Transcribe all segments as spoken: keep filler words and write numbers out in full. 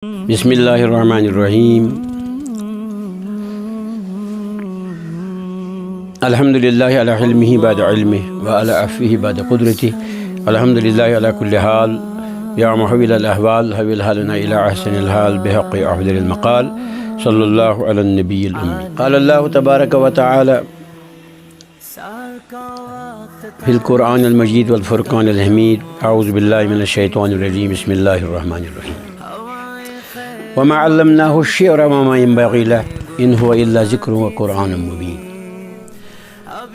بسم الله الرحمن الرحيم. الحمد لله على حلمه بعد علمه، وعلى عفوه بعد قدرته. الحمد لله على كل حال. يا محول الأحوال، حول حالنا إلى أحسن الحال بحق أفضل المقال. صلى الله على النبي الأمي. قال الله تبارك وتعالى في القرآن المجيد والفرقان الحميد: أعوذ بالله من الشيطان الرجيم، بسم الله الرحمن الرحيم. وما علمناه الشعر وما ينبغي له، إن هو إلا ذكر وقرآن مبين.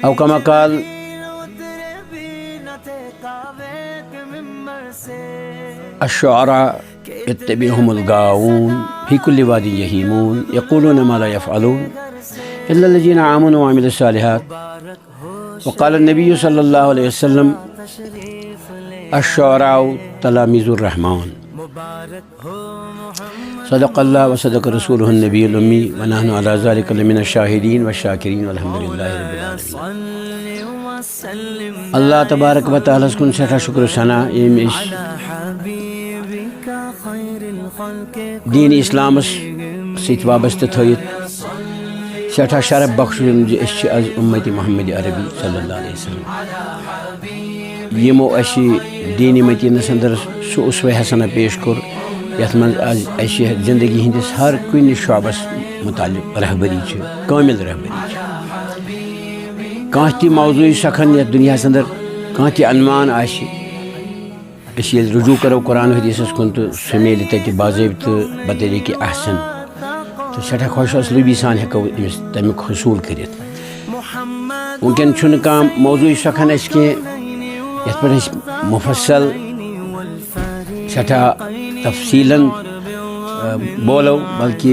أو كما قال: الشعراء يتبعهم الغاوون في كل واد يهيمون، يقولون ما لا يفعلون، إلا الذين آمنوا وعملوا الصالحات. وقال النبي صلى الله عليه وسلم: الشعراء تلاميذ الرحمن. صدق الله وصدق رسوله النبي الأمي، ونحن على ذلك لمن الشاهدين والشاكرين، والحمد لله رب العالمين. اللہ تبارک و تعالیٰ ہس کُن سٮ۪ٹھاہ شُکر و ثنا، ییٚمۍ أسۍ دیٖن اسلامس سۭتۍ وابستہٕ تھٲیِتھ سٮ۪ٹھاہ شرف بخشُن زِ أسۍ چھِ از اُمتِ محمد عربی صلی اللہ علیہ وسلم۔ یِمو اَسہِ دیٖنی متینس اندر سُہ اسوہ حسنہ پیش کوٚر، یتھ منٛز از اَسہِ زندگی ہٕنٛدِس ہر کُنہِ شعبس متعلق رہبری چھِ، کٲمل رہبری چھِ۔ کانٛہہ تہِ موضوعی سخن یتھ دُنیاہس اندر، کانٛہہ تہِ عنوان آسہِ، أسۍ ییٚلہِ رجوع کرو قرآن حدیثس کُن تہٕ سُہ میلہِ تتہِ باضٲبطہٕ بطریقِ احسن۔ تہٕ سٮ۪ٹھاہ خۄش اسلوٗبی سان ہٮ۪کو أمِس تمیُک حصوٗل کٔرِتھ۔ وٕنکٮ۪ن چھُنہٕ کانٛہہ موضوعی سخن اَسہِ کینٛہہ یتھ پٮ۪ٹھ أسۍ مفصل سٮ۪ٹھاہ تفصیٖلن، آ، بولو، بلکہِ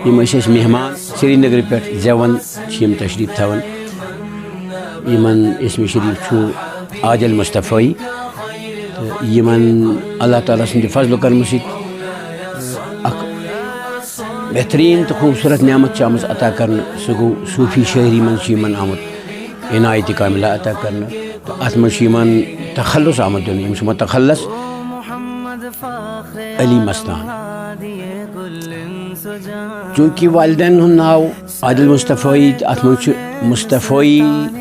یِم أسۍ اَسہِ مہمان سرینگرٕ پٮ۪ٹھ زٮ۪وان چھِ یِم تشریٖف تھاوان۔ یِمن اسمِ شریٖف چھُ عادل مصطفیٰ۔ تہٕ یِمن اللہ تعالیٰ سٕنٛدِ فضل و کرمہٕ سۭتۍ اکھ بہتریٖن تہٕ خوٗبصوٗرت نعمت چھِ آمٕژ عطا کرنہٕ، سُہ گوٚو صوٗفی شٲعری منٛز چھُ یِمن آمُت عنایتِ کاملہ عطا کرنہٕ۔ تہٕ اتھ منٛز چھُ یِمن تخلص آمُت دِنہٕ، یِم چھِ متخلص علی مستان۔ چوٗنٛکہِ والدینن ہُنٛد ناو عادل مصطفیٰ، تہٕ اتھ منٛز چھُ مصطفیٰ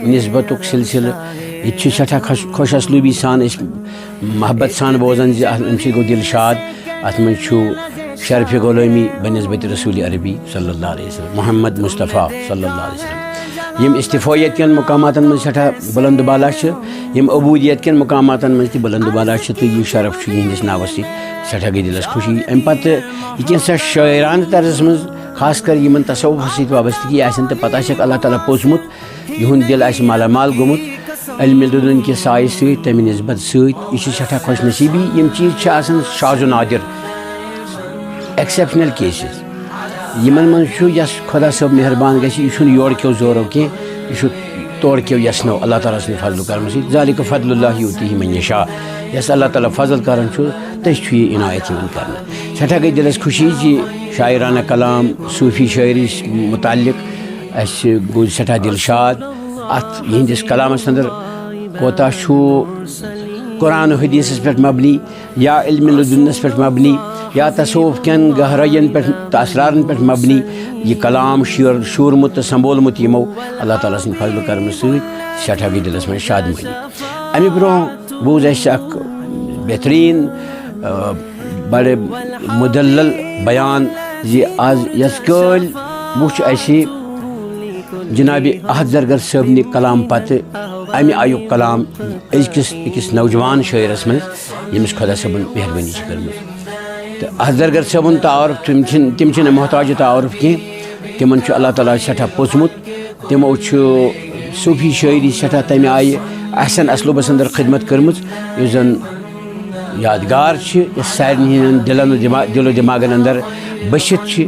نسبتُک سلسلہٕ۔ ییٚتہِ چھِ سٮ۪ٹھاہ خۄش، خۄش اسلوٗبی سان أسۍ محبت سان بوزان زِ اتھ، امہِ سۭتۍ گوٚو دل شاد۔ اتھ منٛز چھُ شرفِ غلٲمی بنسبت رسول عربی صلی اللہ علیہ وسلم، محمد مصطفیٰ صلی اللہ علیہ وسلم۔ یِم اصطفیت کٮ۪ن مقاماتن منٛز سٮ۪ٹھاہ بلند و بالا چھِ، یِم عبودیت کٮ۪ن مقاماتن منٛز تہِ بلند و بالا چھِ، تہٕ یہِ شرف چھُ یِہنٛدِس ناوس سۭتۍ۔ سٮ۪ٹھاہ گٔے دِلس خوشی۔ امہِ پتہٕ یہِ کینٛژھا شٲعرانہٕ طرزس منٛز، خاص کر یِمن تصوفس سۭتۍ وابستگی آسن تہٕ پتہ چھکھ اللہ تعالیٰ پوٚژمُت، یِہُنٛد دِل آسہِ مالا مال گوٚمُت علمِ لدُن کہِ سایہِ سۭتۍ، تمہِ نسبت سۭتۍ۔ یہِ چھِ سٮ۪ٹھاہ خۄش نصیٖبی۔ یِم چیٖز چھِ آسان شاذ و نادر، exceptional cases۔ یِمن منٛز چھُ، یۄس خۄدا صٲب مہربان گژھِ، یہِ چھُنہٕ یورٕ کیو زورو کینٛہہ، یہِ چھُ تورٕ کیو یژھنو، اللہ تعالیٰ سٕنٛدِ فضل و کرمہٕ سۭتۍ۔ ذالک فضل اللہ یؤتیہ من یشاء۔ یۄس اللہ تعالیٰ فضل کران چھُ، تٔتھۍ چھُ یہِ عنایت یِوان کرنہٕ۔ سٮ۪ٹھاہ گٔے دِلس خوشی زِ شاعرانہ کلام، صوٗفی شٲعری متعلق اَسہِ گوٚو سٮ۪ٹھاہ دِل شاد۔ اَتھ یِہنٛدِس کلامس اندر کوتاہ چھُ قرآن و حدیثس پٮ۪ٹھ مبنی، یا علمِ لدُنس پٮ۪ٹھ مبنی، یا تصوف کٮ۪ن گہرٲین پٮ۪ٹھ تہٕ اسرارن پٮ۪ٹھ مبنی یہِ کلام شیر-، شوٗرمُت تہٕ سنبولمُت یِمو اللہ تعالیٰ سٕنٛدِ فضل و کرمہٕ سۭتۍ۔ سٮ۪ٹھاہ گٔے دِلس منٛز شادمٲنی۔ امہِ برونٛہہ بوٗز اَسہِ اکھ بہتریٖن، آ، بڑٕ مدلل بیان زِ از یژھ کٲلۍ وُچھ اَسہِ جناب احد زرگر صٲبنہِ کلام پتہٕ امہِ آیُک کلام أزکِس أکِس نوجوان شٲعرس منٛز، ییٚمِس خۄدا صٲبن مہربٲنی چھِ کٔرمٕژ۔ تہٕ احد زرگر صٲبُن تعارُف، تِم چھِنہٕ، تِم چھِنہٕ محتاج تعارُف کینٛہہ، تِمن چھُ اللہ تعالیٰ سٮ۪ٹھاہ پوٚژمُت۔ تِمو چھُ صوٗفی شٲعری سٮ۪ٹھاہ تَمہِ آیہِ احسن اسلوبس اندر خدمت کٔرمٕژ، یُس زن یادگار چھِ، یۄس سارنٕے ہٕنٛدٮ۪ن دِلن و دِما-، دِل و دِماغن اندر بٔسِتھ چھِ۔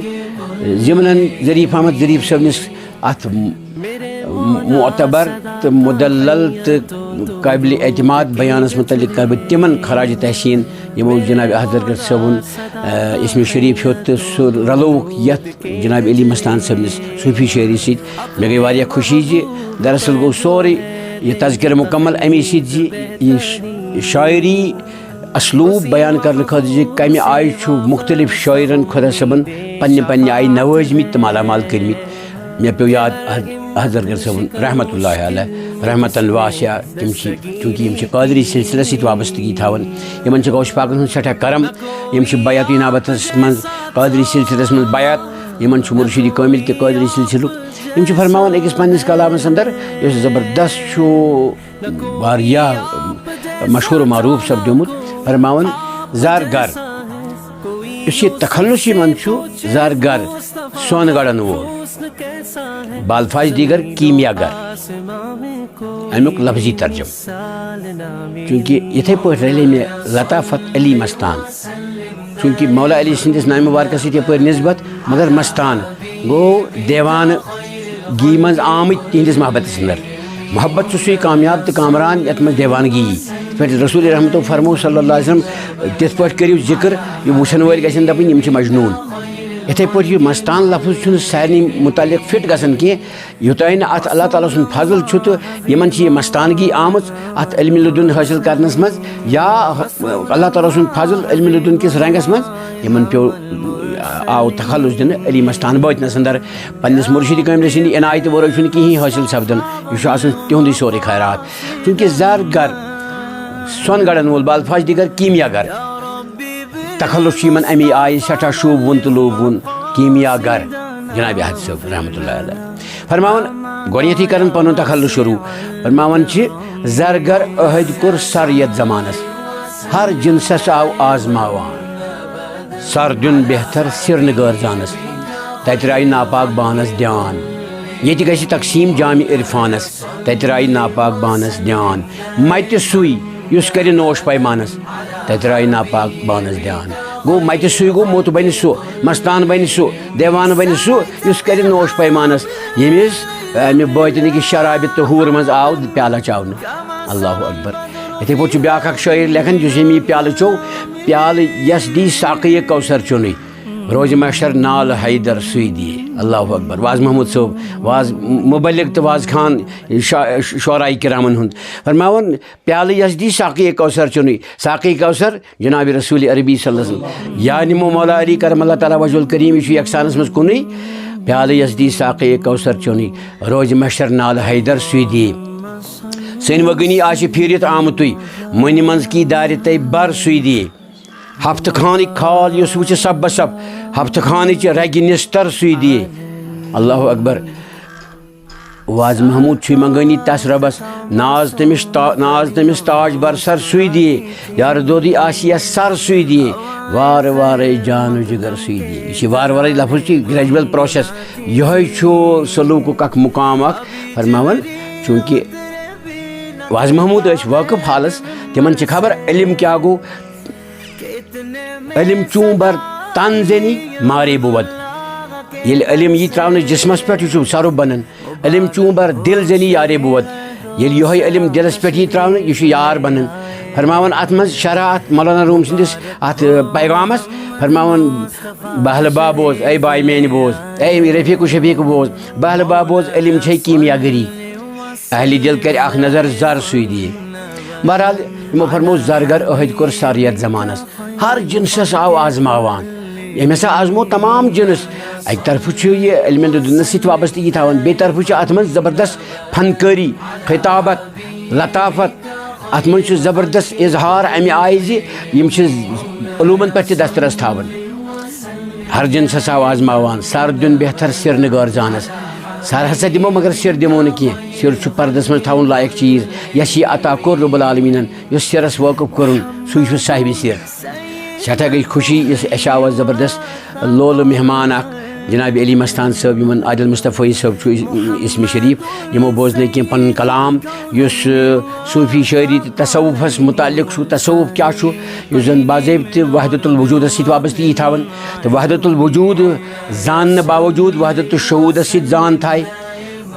ضمنن ظریف احمد ظریف صٲبنِس اتھ م-، معتبر تہٕ مدلل تہٕ قابل اعتماد بیانس متعلق کرٕ بہٕ تِمن خراج تحسین، یِمو جناب احد زرگر صٲبُن، آ، اسمِ شریٖف ہیوٚت تہٕ سُہ رلووُکھ یتھ جناب علی مستان صٲبنِس صوٗفی شٲعری سۭتۍ۔ مےٚ گٔے واریاہ خوشی زِ دراصل گوٚو سورُے یہِ تذکرٕ مُکمل اَمی سۭتۍ زِ یہِ ش-، شاعری اسلوب بیان کرنہٕ خٲطرٕ زِ کمہِ آیہِ چھُ مُختٔلِف شٲعرن خۄدا صٲبن پننہِ پننہِ آیہِ نوٲزمٕتۍ تہٕ مالا مال کٔرمٕتۍ۔ مےٚ پیوٚو یاد احد-، احد زرگر صٲبُن رحمتہ اللہ علیہ، رحمتاً واسعہ۔ تِم چھِ، چوٗنٛکہِ یِم چھِ قٲدری سلسلس سۭتۍ وابستگی تھاوان، یِمن چھِ غوث پاکن ہُنٛد سٮ۪ٹھاہ کرم۔ یِم چھِ بیعت انابتس منٛز، قٲدری سلسلس منٛز بیعت۔ یِمن چھُ مرشد کٲمل تہِ قٲدری سلسلُک۔ یِم چھِ فرماوان أکِس پننِس کلامس اندر، یُس زبردست چھُ، واریاہ مشہوٗر و معروٗف سپدیومُت، فرماوان، زر گر یُس یہِ تخلص یِمن چھُ، زر گر سۄن گڑن وول، بالفاظ دیگر کیمیا گر، امیُک لفظی ترجمہٕ۔ چونکہ یِتھے پٲٹھۍ رلے مےٚ لطافت علی مستان، چونکہ مولا علی سٕنٛدِس نامہِ مبارکس سۭتۍ یپٲرۍ نسبت، مگر مستان گوٚو دیوانہٕ گی منٛز آمٕتۍ تِہنٛدِس محبتس اندر۔ محبت چھُ سُے کامیاب تہٕ کامران یتھ منٛز دیوانگی یی۔ یِتھ پٲٹھۍ رسول رحمتو فرمو صلی اللہ علیہ وسلم، تِتھ پٲٹھۍ کٔرِو ذکر، یہِ وٕچھن وٲلۍ گژھن دپٕنۍ، یِم چھِ مجنون۔ یِتھے پٲٹھۍ یہِ مستان لفظ چھُنہٕ سارنٕے متعلق فٹ گژھان کینٛہہ، یوٚتانۍ نہٕ اتھ اللہ تعالیٰ سُنٛد فضل چھُ تہٕ یِمن چھِ یہِ مستانگی آمٕژ اتھ علم لدن حٲصِل کرنس منٛز، یا اللہ تعالیٰ سُنٛد فضل علم لدن کِس رنگس منٛز یِمن پیوٚو، آو تخلص دِنہٕ علی مستان بٲطنس اندر۔ پننِس مرشد کٲملہِ سٕنٛدِ عنایتہٕ ورٲے چھُنہٕ کِہیٖنۍ حٲصِل سپدان۔ یہِ چھُ آسان تِہُنٛدُے سورُے خیرات۔ چونکہ زر گر سۄن گڑن وول، بالفاظ دیگر کیمیا گر۔ تخلص چھُ یِمن امی آیہِ سٮ۪ٹھاہ شوٗبوُن تہٕ لوٗبوُن، کیمیا گر جناب احد صٲب رحمتہ اللہ علیہ۔ فرماوان، گۄڈنیتھٕے کرن پنُن تخلص شروع۔ فرماوان چھِ، زر گر عہد کوٚر سر یتھ زمانس، ہر جنسس آو آزماوان۔ سر دیُن بہتر سر نگار زانس، تتہِ راوِ ناپاک بانس دیان۔ ییٚتہِ گژھِ تقسیم جامِ عرفانس، تتہِ راوِ ناپاک بانس دیان۔ متہِ سُے یُس کرِ نوش پیمانس، تتہِ راوِ ناپاک بانس دیان۔ گوٚو متہِ سُے گوٚو موٚت بنہِ سُہ، مستان بنہِ سُہ، دیوان بنہِ سُہ یُس کرِ نوش پیمانس، ییٚمِس امہِ بٲطنٕکہِ شرابہِ طہور منٛز آو پیالہ چاونہٕ۔ اللہ اکبر۔ یِتھے پٲٹھۍ چھُ بیاکھ اکھ شٲعر لیکھان، یُس ییٚمہِ پیالہٕ چوٚو، پیالہٕ یس دی ساقی کوثر چوٚنُے، روزِ محشر نال حیدر سُے دِیہِ۔ اللہ اکبر۔ واز محمود صٲب، واز مبلغ تہٕ واز خان شا-، شعراء کرامن ہُنٛد فرماوان، پیالہٕ یس دی ساقی کوثر چوٚنُے۔ ساقی کوثر جناب رسول عربی صلی اللہ علیہ وسلم۔ یا نِمو مولا علی کرم اللہ تعالیٰ وجہ الکریم، یہِ چھُ یکسانس منٛز کُنُے۔ پیالہٕ یس دی ساقی کوثر چوٚنُے، روزِ محشر نال حیدر سُے دِیہِ۔ سٔنۍ وگنی آسہِ پھیٖرِتھ آمتُے، مٔنہِ منٛز کی دارِ تَے بر سُے دِیہِ۔ ہفتہٕ خانٕکۍ کھال یُس وٕچھِ سب بہ سب، ہفتہٕ خانٕچ رگہِ نِستر سُے دِیہِ۔ اللہ اکبر۔ واز محمود چھُے منگٲنی تس ربس، ناز تٔمِس تا-، ناز تٔمِس تاج برسر سُے دِیہِ۔ یار دودی آسہِ یا سر سُے دِیہِ، وارٕ وارَے جان و جگر سُے دِیہِ۔ یہِ چھِ وارٕ وارَے لفظ چھِ gradual process۔ یِہوٚے چھُ سلوٗکُک اکھ مُقام اکھ فرماوان، چوٗنٛکہِ واز محمود ٲسۍ وٲقف حالس، تِمن چھِ خبر علم کیٛاہ گوٚو۔ علم چون بر تن زنی مارے بود۔ ییٚلہِ علم یی تراونہٕ جسمس پٮ۪ٹھ، یہِ چھُ سرُپھ بنان۔ علم چون بر دل زنی یارے بود۔ ییٚلہِ یِہوٚے علم دلس پٮ۪ٹھ یی تراونہٕ، یہِ چھُ یار بنان۔ فرماوان اتھ منٛز شرح اتھ مولانا روم سٕنٛدِس اتھ، آ، پیغامس، فرماوان، بہلہٕ با بوز، اے باے میانہِ بوز، اے رفیق و شفیق بوز، بہلہٕ با بوز، علم چھے کیمیا گری۔ اہلِ دِل کرِ اکھ نظر زر سُے دِیہِ۔ بہرحال، یِمو فرموو زرگر عہد کوٚر سر یتھ زمانس۔ ہر جنسس آو آزماوان۔ ییٚمۍ ہسا آزمو تمام جنس۔ اکہِ طرفہٕ چھُ یہِ علمِ لدنس سۭتۍ وابستگی تھاوان، بیٚیہِ طرفہٕ چھُ اتھ منٛز زبردست فنکٲری، خطابت، لطافت۔ اتھ منٛز چھُ زبردست اظہار امہِ آیہِ زِ یِم چھِ علومن پٮ۪ٹھ تہِ دسترس تھاوان۔ ہر جنسس آو آزماوان، سر دیُن بہتر سر نگار زانس۔ سر ہسا دِمو مگر سر دِمو نہٕ کینٛہہ۔ سر چھُ پردس منٛز تھاوُن لایق چیٖز، یس یہِ عطا کوٚر رب العالمینن، یُس سرس وٲقف کوٚرُن، سُے چھُ صاحبِ سر۔ سٮ۪ٹھاہ گٔے خوشی، یُس اَسہِ آو آز زبردست لولہٕ مہمان اکھ، جناب علی مستان صٲب، یِمن عادل مصطفی صٲب چھُ اس-، اسمِ شریف، یِمو بوزنٲے کینٛہہ پنُن کلام، یُس، آ، صوفی شٲعری تہٕ تصوفس متعلق چھُ، تصوف کیٛاہ چھُ، یُس زن باضٲبطہٕ وحدت الوجودس سۭتۍ وابستگی تھاوان تہٕ وحدت الوجود زاننہٕ باوجود وحدت الشہودس سۭتۍ زان تھایہِ۔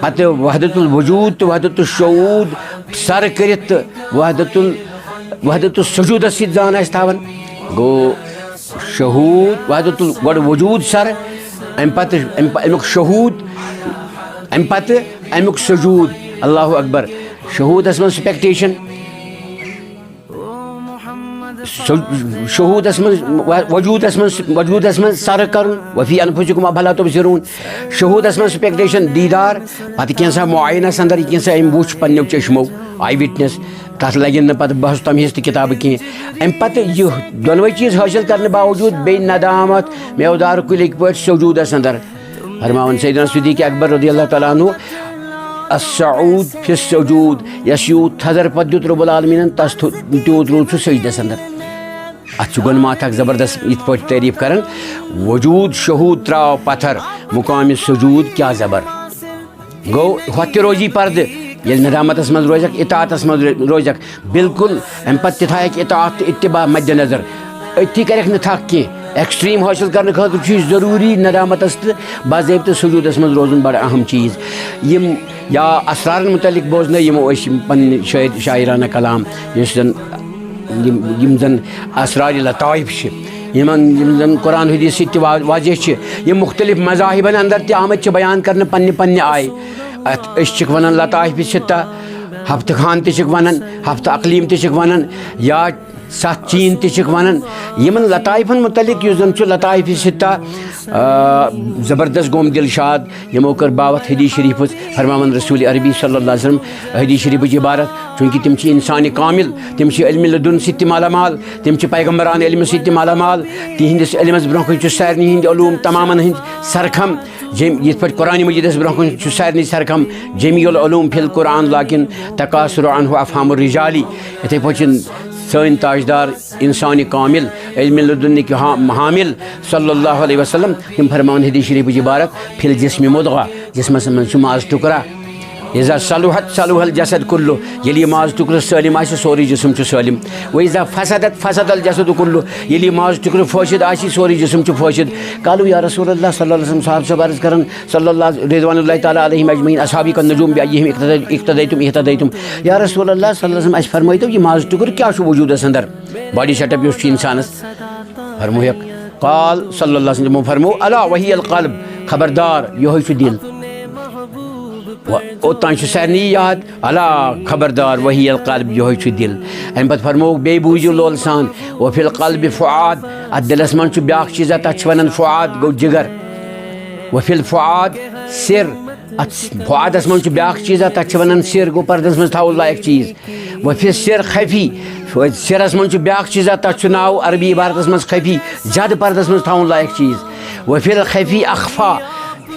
پتہٕ وحدت الوجود تہٕ وحدت الشہود سر کٔرِتھ تہٕ وحدت ال-، وحدت السجودس سۭتۍ زان آسہِ تھاوان۔ گوٚو شہود، وحدت ال-، گۄڈٕ وجود سر، امہِ پتہٕ امہِ پ-، امیُک شہود، امہِ پتہٕ امیُک سجود۔ اللہ اکبر۔ شہودس منٛز سپیکٹیشن، سو-، شہوٗدس منٛز و-، وجوٗدس منٛز وجوٗدس منٛز سرٕ کرُن، وفی انفسکم افلا تبصرون، شہوٗدس منٛز سپیکٹیشن، دیٖدار، پتہٕ کینٛژھا معاینس اندر یہِ کینٛژھا أمۍ وُچھ پننیو چشمو، آئی وٹنس، تتھ لگن نہٕ پتہٕ بحث تمہیز تہِ کتابہٕ کینٛہہ۔ امہِ پتہٕ یہِ دۄنوے چیٖز حٲصِل کرنہٕ باوجوٗد بیٚیہِ ندامت میودار کُلِکۍ پٲٹھۍ سجوٗدس اندر۔ فرماوان سیدنا صدیق اکبر رضی اللہ تعالیٰ عنہ، السعود فی السجود، یس یوٗت تھزر پتھ دیُت رب العالمینن، تس تھو-، تیوٗت روٗد سُہ سجدس اندر۔ اتھ چھُ گۄنہٕ ماتھ اکھ زبردست یِتھ پٲٹھۍ تعریف کران، وجود شہود تراو پتھر، مقام سجود کیا زبر۔ گوٚو، ہۄتھ تہِ روزی پردٕ، ییٚلہِ ندامتس منٛز روزکھ، اطاعتس منٛز روزکھ، بالکل۔ امہِ پتہٕ تہِ تھایکھ اطاعت تہٕ اتباع مد نظر۔ أتھی کرکھ نہٕ تھکھ کینٛہہ۔ ایکسٹریم حٲصِل کرنہٕ خٲطرٕ چھُ یہِ ضروٗری ندامتس تہٕ باضٲبطہٕ سجوٗدس منٛز روزُن بڑٕ اہم چیٖز۔ یِم یا اسرارن متعلق بوزنٲے یِمو أسۍ پنٕنۍ شٲعر-، شاعرانہ کلام، یُس زن یِم، یِم زن اسرار لطائف چھِ، یِمن، یِم زن قرآن حدیث سۭتۍ تہِ وا-، واضح چھِ، یِم مختلف مذاہبن اندر تہِ آمٕتۍ چھِ بیان کرنہٕ پننہِ پننہِ آیہِ۔ اتھ أسۍ چھِکھ ونان لطائف ستہ، ہفتہٕ خان تہِ چھِکھ ونان، ہفتہٕ اقلیم تہِ چھِکھ ونان، یا ستھ چین تہِ چھِکھ ونان۔ یِمن لطائفن متعلق یُس زن چھُ لطائف ستہ، آ، زبردست گوم دلشاد، یِمو کٔر باوتھ حدیث شریفٕچ، فرماوان رسول عربی صلی اللہ علیہ وسلم حدیث شریفٕچ عبارت، چونکہ تِم چھِ انسان کامل، تِم چھِ علم لدن سۭتۍ تہِ مالا مال، تِم چھِ پیغمبران علمہٕ سۭتۍ تہِ مالا مال۔ تِہنٛدِس علمس برونٛہہ کنہِ چھُ سارنٕے ہٕنٛدۍ علوم تمامن ہٕنٛدۍ سرخم، جم-، یِتھ پٲٹھۍ قرآن مجیدس برونٛہہ کنہِ چھُ سارنٕے سرخم جمیع العلوم فی القرآن، لكن تكاثر عنه أفهام الرجال۔ یِتھے پٲٹھۍ چھِ سٲنۍ تاجدار انسان کامل، علم لدنٕکۍ حا-، حامل صلی اللہ علیہ وسلم، تِم فرماوان حدیث شریفٕچ عبارت، فی الجسم مضغہ، جسمس منٛز چھُ ماز ٹُکرا۔ اذا صلحت صلح الجسد كله، ییٚلہِ یہِ ماز ٹُکرٕ سٲلِم آسہِ، سورُے جسم چھُ سٲلِم۔ و اذا فسدت فسد الجسد كله، ییٚلہِ یہِ ماز ٹُکرٕ فٲسِد آسہِ، سورُے جسم چھُ فٲسِد۔ قالوا یا رسول اللہ صلی اللہ علیہ وسلم، صحابہ صٲب عرض کران، صلی اللہ، رضوان اللہ تعالیٰ علیہم اجمعین، اصحابی کا نجوم بأیہم اقتدیتم اہتدیتم۔ یا رسول اللہ صلی اللہ علیہ وسلم، اسہِ فرمٲیتو، یہِ ماز ٹُکرٕ کیٛاہ چھُ وجوٗدس اندر؟ باڈی سیٹ اپ یُس چھُ انسانس، فرمووُکھ، قال صلی اللہ علیہ وسلم، فرمو، الا وہی القلب، خبردار، یہوے چھُ دل۔ و-، اوٚتام چھُ سارنٕے یاد، الا خبردار، وہی القلب، یہوے چھُ دل۔ امہِ پتہٕ فرمووُکھ، بیٚیہِ بوٗزِو لول سان، وفی القلب فعاد، اتھ دلس منٛز چھُ بیاکھ چیٖزا، تتھ چھِ ونان فعاد، گوٚو جگر۔ وفی الفعاد سر، اتھ فعادس منٛز چھُ بیاکھ چیٖزا، تتھ چھِ ونان سر، گوٚو پردس منٛز تھاوُن لایق چیٖز۔ وفی سر خفی، سرس منٛز چھُ بیاکھ چیٖزا، تتھ چھُ ناو عربی عبارتس منٛز خفی، زیادٕ پردس منٛز تھاوُن لایق چیٖز۔ وفی الخفی اخفا،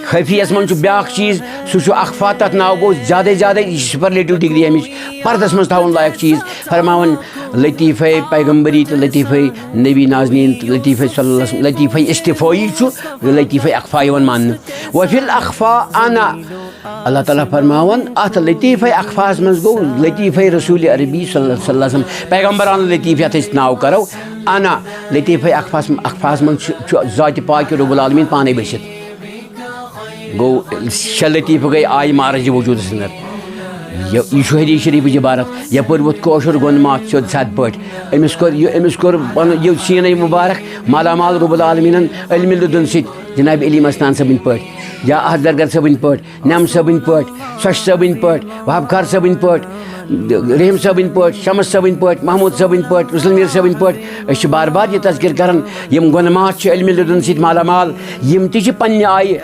خفی یس منٛز چھُ بیاکھ چیٖز، سُہ چھُ اخفا، تتھ ناو گوٚو زیادے زیادے، یہِ چھِ سپرلیٹو ڈگری امِچ، پردس منٛز تھاوُن لایق چیٖز۔ فرماوان، لطیفے پیغمبری تہٕ لطیفے نبی نازنین تہٕ لطیفے صلی اللہ علیہ وسلم، لطیفے استفائی چھُ، لطیفے اخفا یِوان ماننہٕ۔ وفی الاخفا انا، اللہ تعالیٰ فرماوان، اتھ لطیفے اخفاہس منٛز گوٚو لطیفے رسول عربی صلی اللہ علیہ وسلم، پیغمبرانہ لطیف یتھ أسۍ ناو کرو، انا۔ لطیفے اخفاہس، اخفاہس منٛز چھُ، چھُ ذاتِ پاک رب العالمین پانے بٔسِتھ۔ گوٚو، شےٚ لطیفہٕ گٔے آیہِ معرض وجوٗدس اندر۔ یہِ، یہِ چھُ حدیث شریفٕچ عبارت۔ یپٲرۍ ووٚتھ کٲشُر گۄنٛد ماتھ سیوٚد سادٕ پٲٹھۍ۔ أمِس کوٚر یہِ، أمِس کوٚر پنُن یہِ سیٖنَے مُبارک مالا مال رب العالمینن علمِ لدن سۭتۍ، جناب علی مستان صٲبٕنۍ پٲٹھۍ یا احد زرگر صٲبٕنۍ پٲٹھۍ۔ نعم صٲبٕنۍ پٲٹھۍ، سۄچھ صٲبٕنۍ پٲٹھۍ، وہاب خار صٲبٕنۍ پٲٹھۍ، رحیم صٲبٕنۍ پٲٹھۍ، شمس صٲبٕنۍ پٲٹھۍ، محمود صٲبٕنۍ پٲٹھۍ، رسول میر صٲبٕنۍ پٲٹھۍ۔ أسۍ چھِ بار بار یہِ تذکر کران، یِم گۄنہٕ ماتھ چھِ علمِ لدن سۭتۍ مالا مال، یِم تہِ چھِ پننہِ آیہِ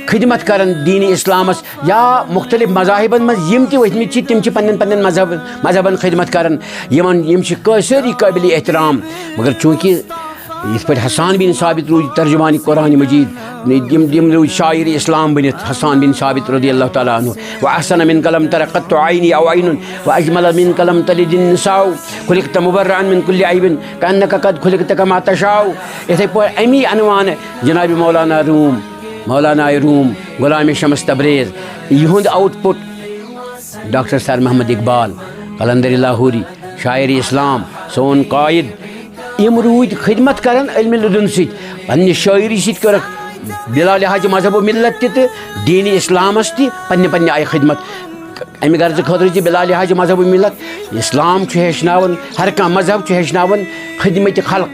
خدمت کران دین اسلامس یا مختلف مذاہبن منٛز یِم تہِ ؤتھمٕتۍ چھِ، تِم چھِ پننٮ۪ن پننٮ۪ن مذہب، مذہبن خدمت کران۔ یِمن، یِم چھِ قٲ-، سٲری قٲبلِ احترام، مگر چونکہ یِتھ پٲٹھۍ حسان بن ثابت روٗدۍ ترجمان قرآن مجید، یِم، یِم روٗدۍ شاعر اسلام بٔنِتھ، حسان بن ثابت رضی اللہ تعالیٰ عنہ۔ واحسن منك لم تر قط عيني او عين، واجمل منك لم تلد النساء، خلقت مبرأ من كل عيب، كأنك قد خلقت كما تشاء۔ یِتھے پٲٹھۍ امی عنوانہٕ جناب مولانا روم، مولانا روم، غلام شمس تبریز، یِہُنٛد آؤٹ پٹ ڈاکٹر سر محمد اقبال، قلندر لاہوری، شاعر اسلام، سون قائد، یِم روٗدۍ خدمت کران علمِ لدن سۭتۍ، پننہِ شٲعری سۭتۍ کٔرٕکھ بلا لحاظ مذہب و ملت تہِ تہٕ دین اسلامس تہِ پننہِ پننہِ آیہِ خدمت۔ امہِ غرضہٕ خٲطرٕ زِ بلا لحاظ مذہب و ملت، اسلام چھُ ہیٚچھناوان، ہر کانٛہہ مذہب چھُ ہیٚچھناوان خدمت خلق۔